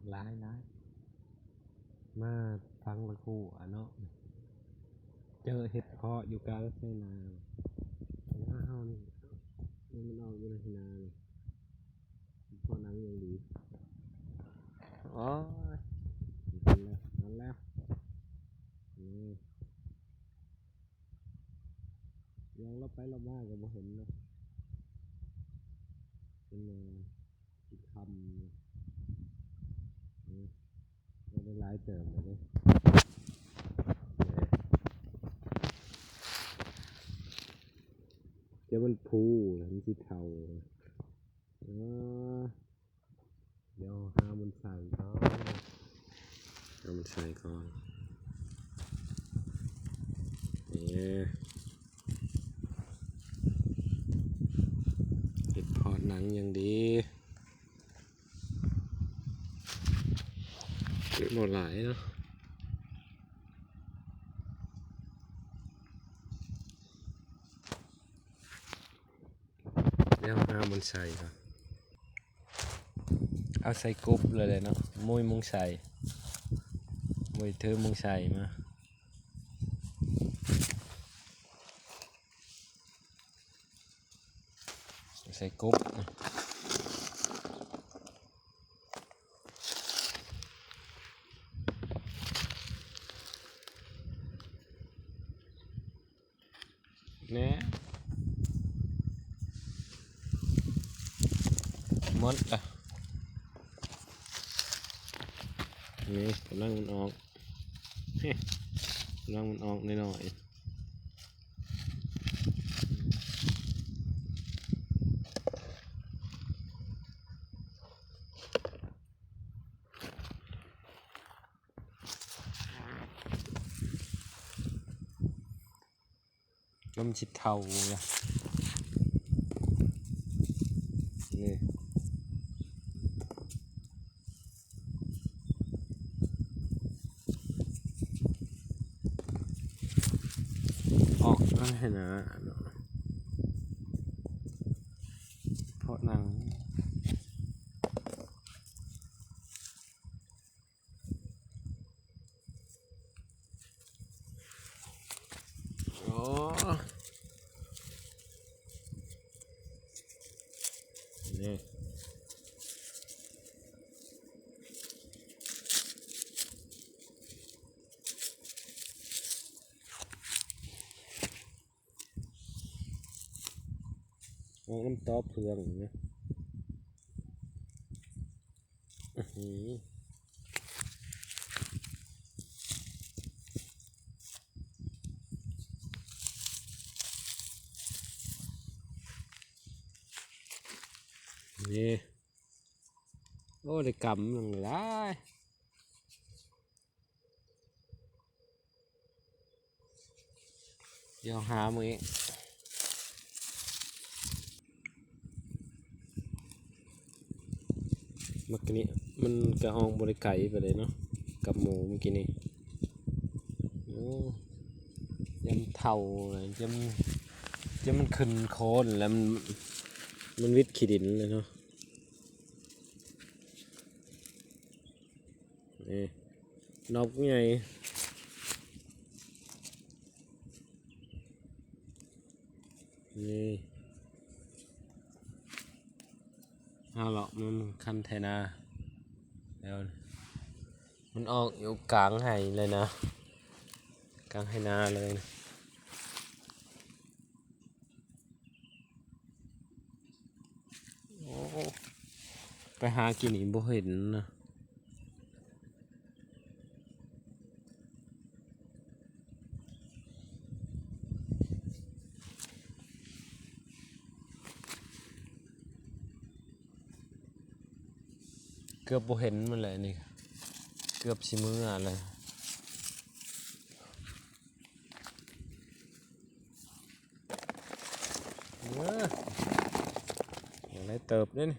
ຫຼາຍໆ ມາຟັງລະຄູອະເນາະ ເຈີເຫັດເຜາະຢູ່ກາງໄຮ່ນາ ນາເຮົານີ້ ມັນອອກຢູ່ໃນໄຮ່ນານີ້ ເພາະໜັງຢ່າງດີ. ໂອ້ຍ ນັ້ນແຫຼະ ນັ້ນແຫຼະ ນີ້ ຍ່າງເລາະໄປເລາະມາກໍບໍ່ເຫັນເນາະ ເປັນຫຍັງ ຊິຄ່ຳ ເອີ ໄດ້ຫຼາຍເຕີບແລ້ວເດ້ ຈະມັນພູແລ້ວ ມັນຊິເຖົ້າ ເອີ ດຽວຫາມັນໃສ່ກ່ອນ ຫາມັນໃສ່ກ່ອນ ເອີ ເຫັດເຜາະໜັງຢ່າງດີ ບໍ່ຫຼາຍເນາະ ດຽວຫາມັນໃສ່ກ່ອນ ເອົາໃສ່ກົບເລີຍແຫຼະເນາະ ມຸ້ຍມຸງໃສ່ ມຸ້ຍຖືມຸງໃສ່ມາ ໃສ່ກົບ ແນ່ ໝົດລະ ນີ້ກຳລັງມັນອອກ ນີ້ ກຳລັງມັນອອກນ້ອຍໆ. ລມຊິເທົາລະ ນີ້ ອອກມາໃຫ້ໜ້າເນາະ ເພາະໜັງ. ໂອ້ ນີ້ ອອກນ້ຳຕອເຟືອງນີ້ ອືຫື ນີ້ ໂອ້ ໄດ້ກຳໜຶ່ງຫຼາຍ. ດຽວຫາມື້ອີກ ເມື່ອກີ້ນີ້ມັນກະອອກບໍ່ໄດ້ໄກປານໃດເນາະ ກັບໝູ່ເມື່ອກີ້ນີ້. ໂອ້ ຢ້ານເທົ້າ ຢ້ານ ຢ້ານມັນຂຶ້ນໂຄນແລ້ວ ມັນ ມັນວິດຂີ້ດິນແລ້ວເນາະ. ນີ້ ດອກໃຫຍ່ ນີ້ ຫາເລາະມັນຄັນໄຖນາແລ້ວ ມັນອອກຢູ່ກາງໄຮ່ເລີຍນະ ກາງໄຮ່ນາເລີຍ. ໂອ້ ໄປຫາກິນນີ້ບໍ່ເຫັນນະ ເກືອບບໍ່ເຫັນມັນແຫຼະນີ້ ເກືອບຊິເມືອແລ້ວ. ເອີ ຫຼາຍເຕີບເດ້ນີ້